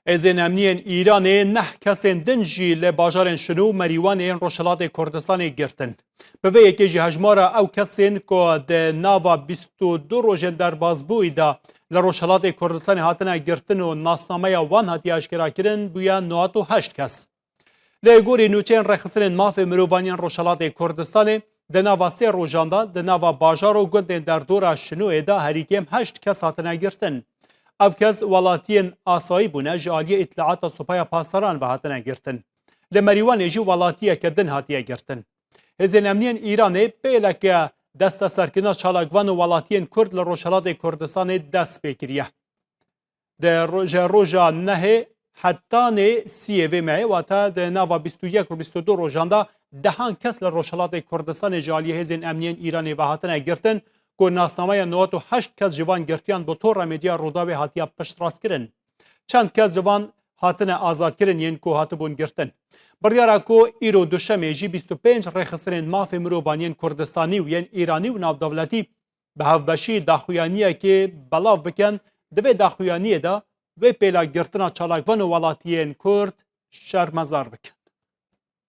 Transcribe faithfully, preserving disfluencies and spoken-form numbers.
Hêzên emniyên Îranê neh kesên din jî li bajarên Şino û Merîwanê yên Rojhilatê Kurdistanê girtin. Bi vê yekê jî hejmara ew kesên ku di nava bîst û du rojên derbazbûyî de li Rojhilatê Kurdistanê hatine girtin û nasnameya wan hatiye eşkerekirin bûye nod û heşt kes. Li gorî nûçeyên rêxistinên mafê mirovan yên Rojhilatê Kurdistanê, di nava sê rojan de di nava bajar û gundên derdora Şinoyê de herî kêm heşt kes hatine girtin. Ev kes welatiyên asayî bûne, ji aliyê îtlaata Supaya Pasdaran ve hatine girtin. Li Merîwanê jî welatiyeke din hatiye girtin. Hêzên emniyên Îranê pêleke desteserkirina çalakvan û welatiyên Kurd li Rojhilatê Kurdistanê dest pê kiriye. Di ro-, ji roja nehê hetanê siyê vê mehê, wate di nava bîst û yek û bîst û du rojan de dehan kes li Rojhilatê Kurdistanê ji aliyê hêzên emniyên Îranê ve hatine girtin, ku nasnameya nod û heşt kes ji van girtiyan bi tora medya Rûdawê hatiye piştrastkirin. Çend kes ji van hatine azadkirin yên ku hatibûn girtin. Biryara ku îro duşemê jî bîst û pênc rêxistinên mafê mirovan yên Kurdistanî û yên Îranî û navdewletî bi hevbeşî daxuyaniyekê belav bikin, di vê daxuyaniyê de wê pêla girtina çalakvan û welatiyên Kurd şermezar bikin.